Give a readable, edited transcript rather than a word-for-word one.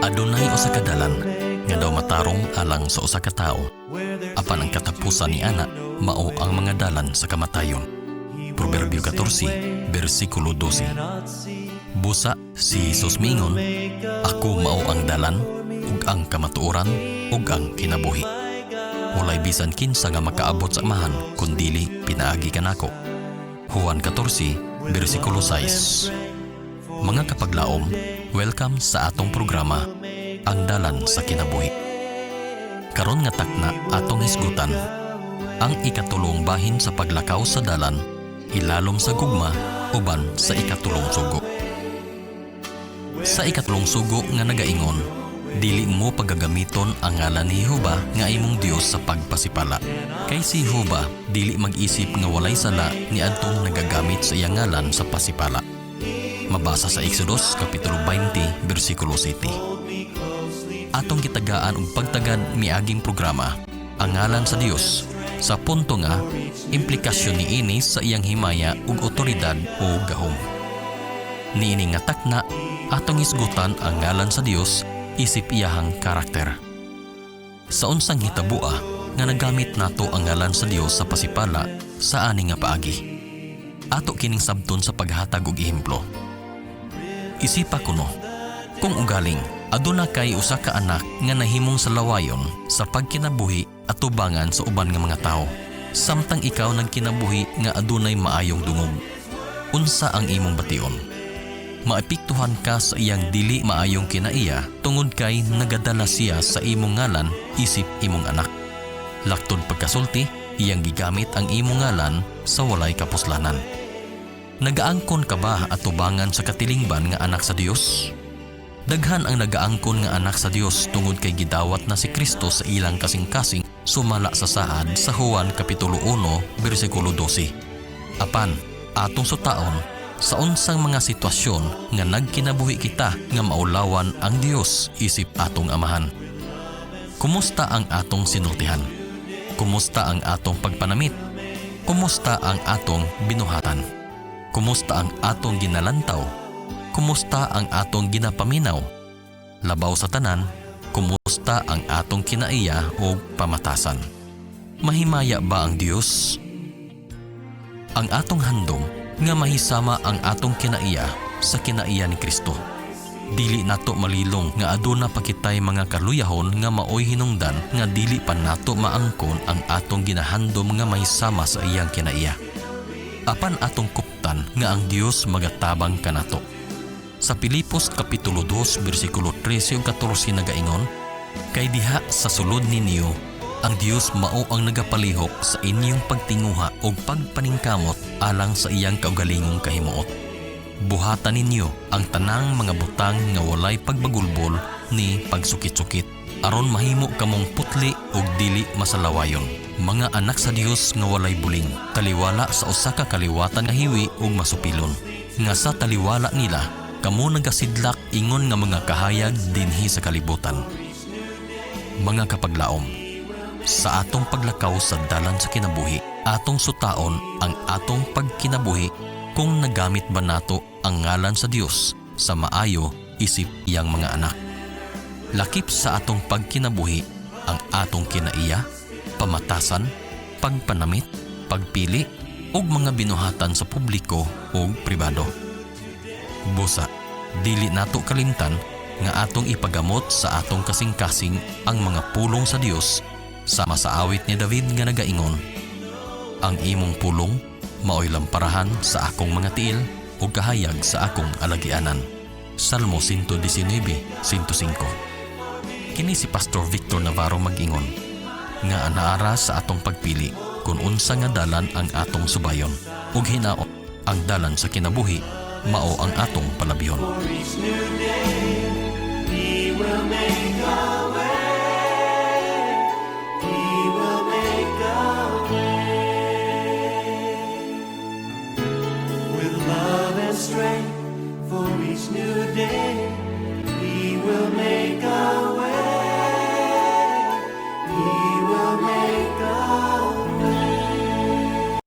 Adunay usa ka dalan nga daw matarong alang sa usa ka tawo. Apan ang katapusan ni ana mao ang mga dalan sa kamatayon. Proverbio 14, bersikulo 12. Busa si Jesus mingon, "Ako mao ang dalan ug ang kamatuoran ug ang kinabuhi. Walay bisan kinsa nga makaabot sa Amahan kun dili pinaagi kanako." Juan 14, bersikulo 6. Mga kapaglaom, welcome sa atong programa, Ang Dalan sa Kinabuhi. Karon nga takna, atong hisgutan ang ikatulong bahin sa paglakaw sa dalan ilalom sa gugma uban sa ikatulong sugo. Sa ikatulong sugo nga nagaingon, "Dili mo pagagamiton ang ngalan ni Jehova nga imong Dios sa pagpasipala. Kay si Jehova dili mag-isip nga walay sala ni adtong nagagamit sa iyang ngalan sa pasipala." Mabasa sa Exodus Kapitulo 20, bersikulo 7. Atong gitagaan og pagtagad miaging programa ang ngalan sa Dios sa punto nga implikasyon niini sa iyang himaya ug otoridad o gahom. Niini nga takna, atong hisgutan ang ngalan sa Dios isip iyahang karakter. Sa unsang hitaboa nga nagamit nato ang ngalan sa Dios sa pasipala sa ani nga paagi? Ato kining sabton sa paghatag og ehemplo. Isipa kuno, kung ugaling aduna kay usa ka anak nga nahimong salawayon sa pagkinabuhi atubangan sa uban nga mga tawo, samtang ikaw nagkinabuhi nga adunay maayong dungog. Unsa ang imong bation? Maepektuhan ka sa iyang dili maayong kinaiya tungod kay nagadala siya sa imong ngalan isip imong anak. Laktod pagkasulti, iyang gigamit ang imong ngalan sa walay kapuslanan. Nagaangkon ka ba atubangan sa katilingban nga anak sa Dios? Daghan ang nagaangkon nga anak sa Dios tungod kay gidawat na si Kristo sa ilang kasing-kasing sumala sa saad sa Juan Kapitulo 1 bersikulo 12. Apan atong sutaon, sa unsang mga sitwasyon nga nagkinabuhi kita nga maulawan ang Dios isip atong amahan? Kumusta ang atong sinultihan? Kumusta ang atong pagpanamit? Kumusta ang atong binuhatan? Kumusta ang atong ginalantaw? Kumusta ang atong ginapaminaw? Labaw sa tanan, kumusta ang atong kinaiya o pamatasan? Mahimaya ba ang Dios? Ang atong handom nga mahisama ang atong kinaiya sa kinaiya ni Kristo. Dili nato malilong nga aduna pa kitay mga kaluyahon nga maoy hinungdan nga dili pa nato maangkon ang atong ginahandom nga mahisama sa iyang kinaiya. Apan atong kuptan nga ang Dios magatabang kanato. Sa Pilipos Kapitulo 2 bersikulo 13 ug 14 nagaingon, "Kay diha sa sulod ninyo ang Dios mao ang nagapalihok sa inyong pagtinguha ug pagpaningkamot alang sa iyang kaugalingong kahimuot. Buhatan ninyo ang tanang mga butang nga walay pagbagulbol ni pagsukit-sukit aron mahimo kamong putli ug dili masalawayon, mga anak sa Dios nga walay buling, taliwala sa usa ka kaliwatan nga hiwi ug masupilon, nga sa taliwala nila kamo nagasidlak ingon nga mga kahayag dinhi sa kalibutan." Mga kapaglaom, sa atong paglakaw sa dalan sa kinabuhi, atong sutaon ang atong pagkinabuhi kung nagamit ba nato ang ngalan sa Dios sa maayo isip iyang mga anak. Lakip sa atong pagkinabuhi ang atong kinaiya, pamatasan, pagpanamit, pagpili, ug mga binuhatan sa publiko ug pribado. Busa, dili nato kalimtan nga atong ipagamot sa atong kasing-kasing ang mga pulong sa Dios sama sa awit ni David nga nagaingon, "Ang imong pulong maoy lamparahan sa akong mga tiil ug kahayag sa akong alagianan." Salmo 119, 105. Kini si Pastor Victor Navarro mag-ingon nga anaara sa atong pagpili kung unsa nga dalan ang atong subayon, ug hinaot ang dalan sa kinabuhi mao ang atong palabihon. For each new day, He will make